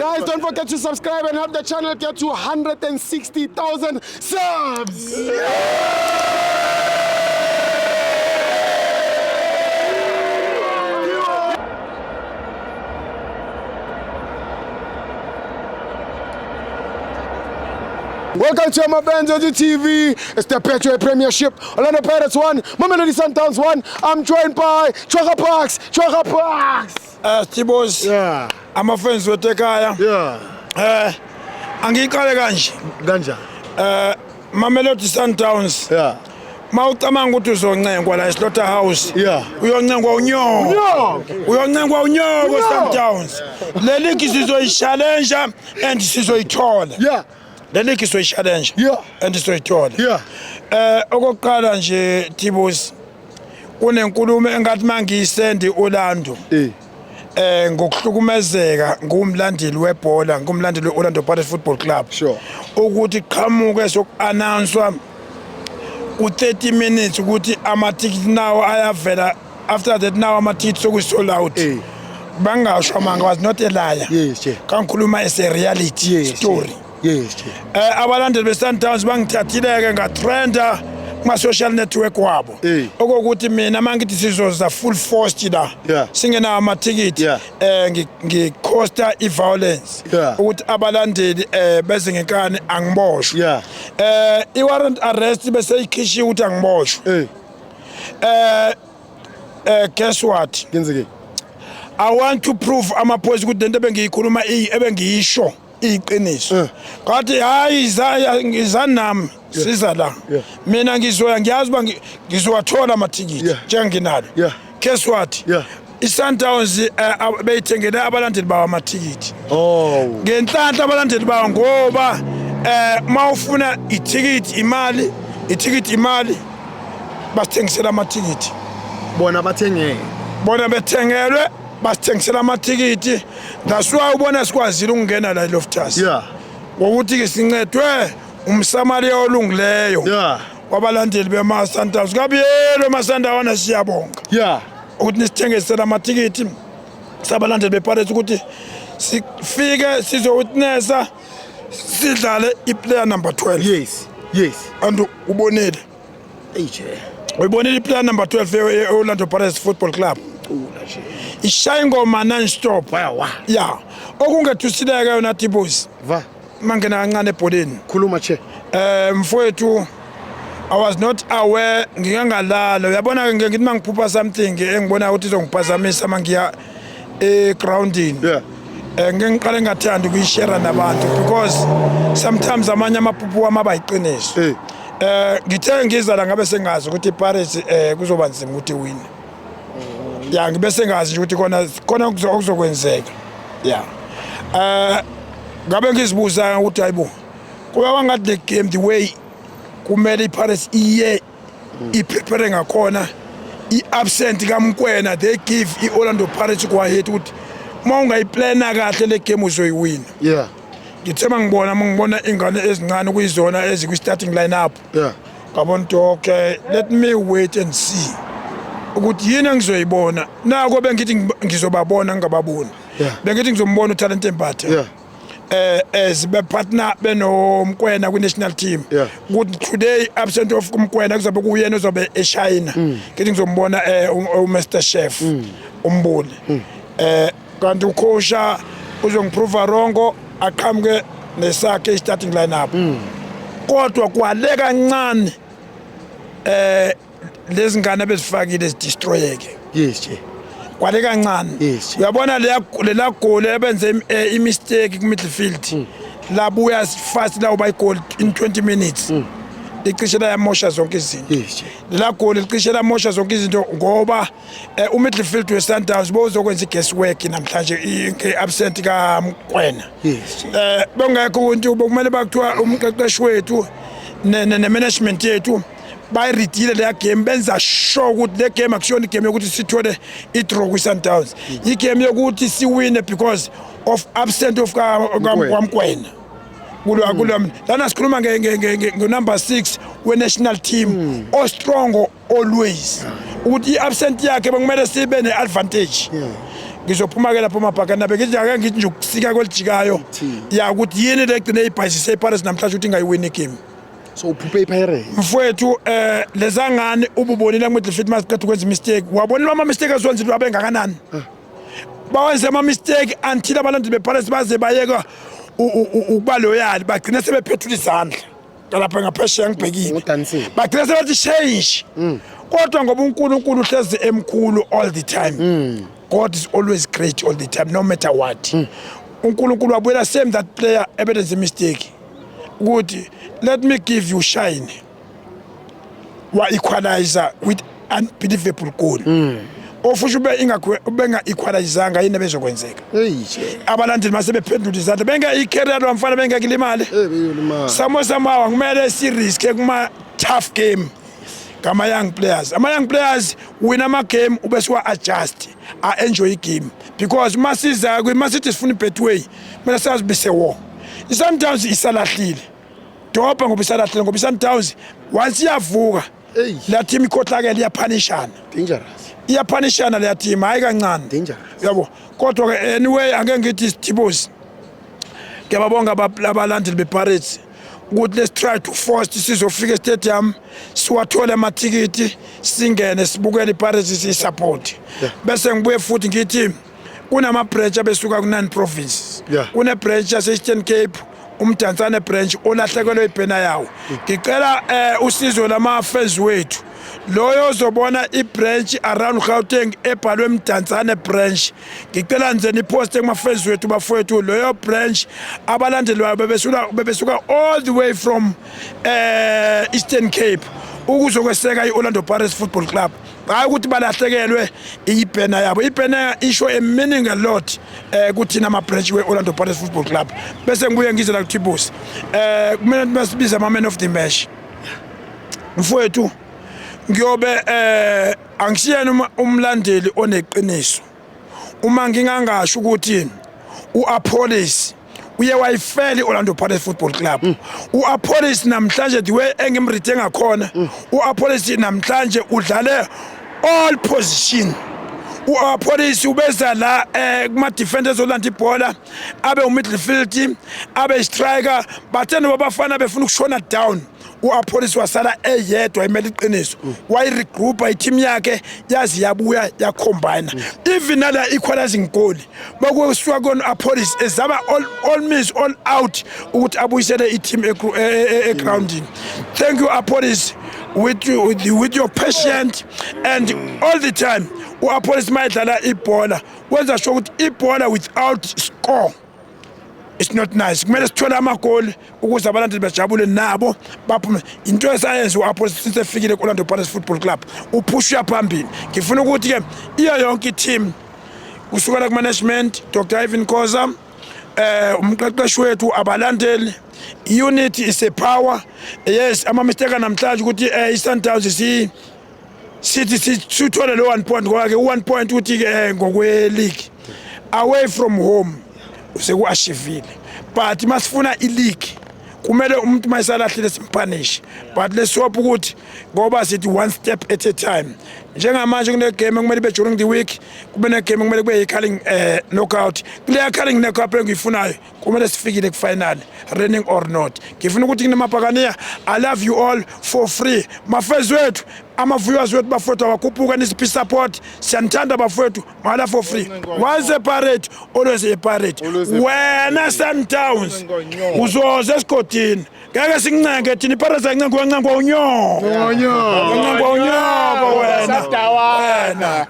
Guys, don't forget to subscribe and help the channel get to 160,000 subs. Welcome to Amabenzo TV. It's the Betway Premiership. Orlando Pirates 1, Mamelodi Sundowns 1. I'm joined by Chwaka Parks. Chwaka Parks. Tibos. Yeah. Ama-fans wethu ekhaya. Yeah. Angiyiqale kanje. Ganja. Mamelodi Sundowns. Yeah. Mawucabanga ukuthi uzoncengwa la eSlaughterhouse. Yeah. Uyoncengwa unyoko. Unyoko. Uyoncengwa unyoko Unyoko. Sundowns. Le league sizoyi-challenge and sizoyithola. Yeah. Le league sizoyi-challenge Yeah. and sizoyithola. Yeah. Okokuqala nje Tibos, kunenkulumo engathi mangiyisendi Orlando. Eh. Ngokuhlukumezeka ngumlandeli webhola, ngumlandeli we-Orlando Pirates Football Club. Sure. Ukuthi qhamuke soku-announcewa ku-30 minutes ukuthi amathikithi nawo ayavela, after that now amathikithi sokuyi-sold out. Eh. Bangasho amanga, was not a liar. Yes, che. Kangikhuluma as a reality Yes. story. Yes, che. Abalandeli be-Sundowns bangithathile-ke ngatrenda kuma-social network wabo. Eh. Okokuthi mina mangithi sizoza full force la Yeah. singenawo amathikithi, Yeah. ngikhosta i-violence Yeah. ukuthi abalandeli beze ngenkani angiboshwe. Yeah. I-warrant arrest bese ikhishiwe ukuthi angiboshwe. Eh. Guess what? Kenzeke. I want to prove amaphoyisa ukuthi lento ebengiyikhuluma ebengiyisho iyiqiniso. Ngathi hayi, izani nami, siza la. Yeah. Mina ngizoya, ngiyazi uba ngizowathola amathikithi njenginalo. Guess what? Yeah. I-Sundowns beyithengele abalandeli bawo amathikithi. Oh. Ngenhlanhla abalandeli bawo, ngoba mawufuna ithikithi imali, ithikithi imali, basithengisela amathikithi. Bona bathenge. Bona bethengelwe, basithengisela amathikithi. That's why ubona sikwazile ukungena la eLoftus. Ngokuthi ke sincedwe umSamaria olungileyo. Wabalandeli bema Sundowns. Kabiyelwe emaSundown, siyabonga. Ukuthi nisithengisele amathikithi sabalandeli bePirates ukuthi sifike sizowitnessa sidlale iplayer number 12. Yes. Yes. And ubonile. Hey, che. Uyibonile iplayer number 12 e-Orlando Pirates Football Club. Cula nje. Ishaya ingoma non-stop. Wa. Ya. Okungethusileke yona Tibos. Va. Mangena kancane ebholeni. Khuluma che. Mfowethu, I was not aware, ngingangalala. Uyabona ke, ngithi mangiphupha something engibona ukuthi izongiphazamisa mangiya egroundini. Ngike ngiqale ngathandi ukuyishare nabantu because sometimes amanye amaphupho wami aba yiqiniso. Ngithe ngiza la ngabe sengazi ukuthi iPirates kuzoba nzima ukuthi win. Ya, ngibe sengazi nje ukuthi kona khona okuzokwenzeka. Ya. Ngabe ngizibuza ukuthi hayibo, kuba kwangathi le game, the way kumele iPirates iye iprepare ngakhona, i-absent kaMkwena, they give i-Orlando Pirates go-ahead ukuthi uma ungayiplana kahle le game uzoyiwina. Ngithe mangibona ingane ezincane kuyizona ezikwi-starting lineup, ngabona ukuthi okay, let me wait and see ukuthi yini engizoyibona. Nako bengithi ngizobabona ngingababoni. Bengithi ngizombona uTalente Mbatha as bepartner benoMkwena kwi-national team, ukuthi today absent of uMkwena kuzobe kuyena ozobe eshayina. Ngithi ngizombona uMr Chef uMbuli, kanti ucoacha uzongiprova wrong, aqhamuke nesakhe i-starting lineup. Kodwa kwale kancane lezi ngane bezifakile zidestroyeke. Yes, che. Kwale kancane. Yes. Uyabona leya lela goal ebenze i-mistake ku midfield, labuya fast lawo bayigol in 20 minutes, licishe layamosha zonke izinto. Yes, che. Lela goal licishe lamosha zonke izinto ngoba umidfield we-Sundowns bowuzokwenza i-guesswork namhlanje nge-absent kaMkwena. Yes, che. Bongekho ukuthi bekumele bakuthiwa umqeqeshi wethu ne-management yethu bayiridile leya game, benza sure ukuthi le game akusiyona igame yokuthi sithole i-draw kwi-Sundowns, igame yokuthi siwine because of absent of Mkwena. kwaMkwena kulo lana sikhuluma ngo-number 6 we-national team o-strong always, ukuthi i-absent yakhe bekumele sibe ne-advantage. Ngizophuma ke lapho mabhakana, bekithi ake ngithi nje ukusika kwelijikayo ya ukuthi yini le gcine ibhayisise iPirates namhlanje ukuthi ingayiwini igame. So uphuphe iPirates. Mfowethu, lezangane ububonile ku-midfield masiqeda ukwenza imistake, wabonile ama-mistake aziwenzile wabengakanani, bawenze ama-mistake until abalandeli bePirates baze bayeka ukuba loyal, bagcine sebephethula izandla lapha ngaphesheya ngibhekile. Ngodansile. Bagcine sebethi change, kodwa ngoba uNkulunkulu uhlezi emkhulu all the time, God is always great all the time, no matter what. UNkulunkulu wabuyela same that player ebelenze mistake ukuthi let me give you shine, wa-equalizer with unbelievable goal, ofusha ube ubenga-equalizanga yini ebezokwenzeka? Hey. Abalandeli mase bephendula izandla, benge-icareer lo mfana bengeke ilimale. Eh, beyolimala. Somehow kumele si-risk kuma tough game ngama young players. Ama young players win ama game, ube siwa adjust, a enjoy igame, because masiza masithi sifuna iBetway, kumele sazi bese war. I-Sundowns isalahlile dobha ngoba isalahlile, ngoba i-Sundowns once iyavuka, Eyi. la team ikhohlakele, iyaphanishana. Dangerous. Iyaphanishana leya team, hayi kancane. Dangerous. Yabo, kodwa ke anyway angeke ngithi sithibosi, ngiyababonga abalandeli bePirates ukuthi let's try to force sizofika estadium, siwathole amathikithi, singene, sibukele iPirates, siyisupport. Bese ngibuye futhi ngithi kunama-branch abesuka ku-nine provinces. Kune-branch yase-Eastern Cape, uMdantsane branch, olahlekelwe ibanner yawo. Ngicela usizo lama-fans wethu, loyo ozobona i-branch around Gauteng ebhalwe Mdantsane branch, ngicela nje niposte kuma-fans wethu, bafowethu. Loyo branch abalandeli bayo bebesuka all the way from Eastern Cape ukuzokweseka i-Orlando Pirates Football Club. Hayi ukuthi balahlekelwe ibanner yabo, ibanner isho a meaning a lot kuthina ama-branch we-Orlando Pirates Football Club. Bese ngibuye ngize la kuThibus, kumele basibize ama-man of the match. Mfowethu, ngiyobe angisiyena umlandeli oneqiniso uma ngingangasho ukuthi uAppollis uye wayifela i-Orlando Pirates Football Club. U-Appollis namhlanje, the way engimrite ngakhona, u-Appollis namhlanje udlale all position. U-Appollis ubeza la kuma-defenders olanda ibhola, abe umidfield, abe striker. Bathe noba bafana befuna ukushona down, u-Appollis wasala eyedwa emele iqiniso, wayiregroupa i-team yakhe, yazi yabuya yacombine. Even nala equalizing goal bakusuka kona u-Appollis ezama all means, all out ukuthi abuyisele i-team egroundini. Thank you, Appollis, with your patient and all the time. U-Appollis mayedlala ibhola wenza sure ukuthi ibhola without score, it's not nice. Kumele sithole amagoli ukuze abalandeli bajabule nabo baphume. Into esayenza u-Appollis since efikile ku-Orlando Pirates Football Club, uphusha phambili. Ngifuna ukuthi-ke iyo yonke i-team kusukela ku-management, Dr Irvin Khoza, umqeqeshi wethu, abalandeli, unity is a power. Yes, ama-mistake namhlanje ukuthi i-Sundowns si sithi sithole lo 1 point, ngoba ke u-1 point uthi ke ngokwe league away from home useku-achievile, but masifuna i-league kumele umuntu mayisalahlile simpunish. But let's hope ukuthi ngoba sithi one step at a time. Njengamanje kune game ekumele ibe during the week, kube ne game ekumele kube yi-Carling knockout. Kuleya Carling knockout engiyifunayo kumele sifikile ku-final, raining or not. Ngifuna ukuthi kunemabhakaniya, I love you all for free, mafezi wethu, ama-viewers wethu, bafowethu, awakhuphuka nisiphi support. Siyanithanda bafowethu, mahala for free. Once a Pirate, always a Pirate. Wena Sundowns uzoza esigodini, ngeke sikuncenge thina. IPirates ayincengwa, uyancengwa unyoko, uyancengwa unyoko wena, wena.